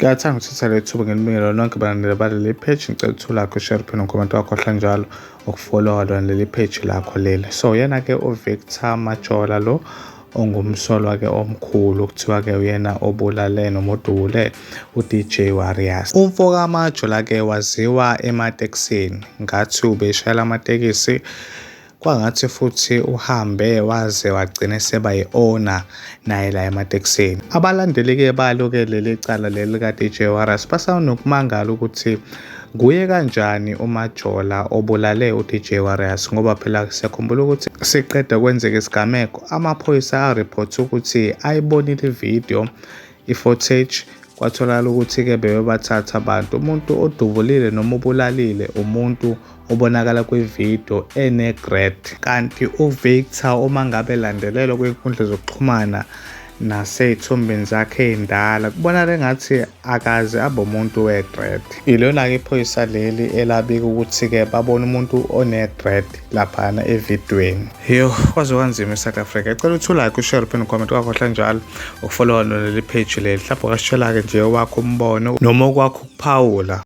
Ngiyathanda ukuthatha leli thuba nginibingelele nonke balandeli baleli page. Ngicela ukuthi ulike, ushare, uphinde ucomment, wakhohlwa njalo ukufollowa lona leli page lakho leli. So yena-ke uVictor Majola lo ongumsolwa-ke omkhulu okuthiwa-ke uyena obulale noma odubule uDJ Warriors. Umfo kaMajola-ke waziwa ematekisini, ngathi ubeshayela amatekisi kwangathi futhi uhambe waze wagcina seba yi-owner naye la ematekisini. Abalandeli-ke balo-ke leli cala leli lika-DJ Warriors basanokumangala ukuthi nguye kanjani uMajola obulale uDJ Warriors, ngoba phela siyakhumbula ukuthi siqeda kwenzeka isigameko amaphoyisa arephothe ukuthi ayibonile ividiyo, i-footage, kwatholakala ukuthi-ke bebebathatha abantu. Umuntu odubulile noma obulalile umuntu obonakala kwividiyo ene-dread, kanti uVictor uma ngabe elandelelwa kwinkundla zokuxhumana nasey'thombeni zakhe ey'ndala kubonakala engathi akaze abe umuntu we-dread. Ilona-ke iphoyisa leli elabika ukuthi-ke babona umuntu one-dread laphana evidweni. Yo, kwaze kwanzima e-South Africa. Cela ukuthi ulike, ushare, uphinde ucomment, kwakhohlwa njalo ukufollowa leli page leli. Mhlawumbe ungasitshela-ke nje owakho umbono noma okwakho ukuphawula.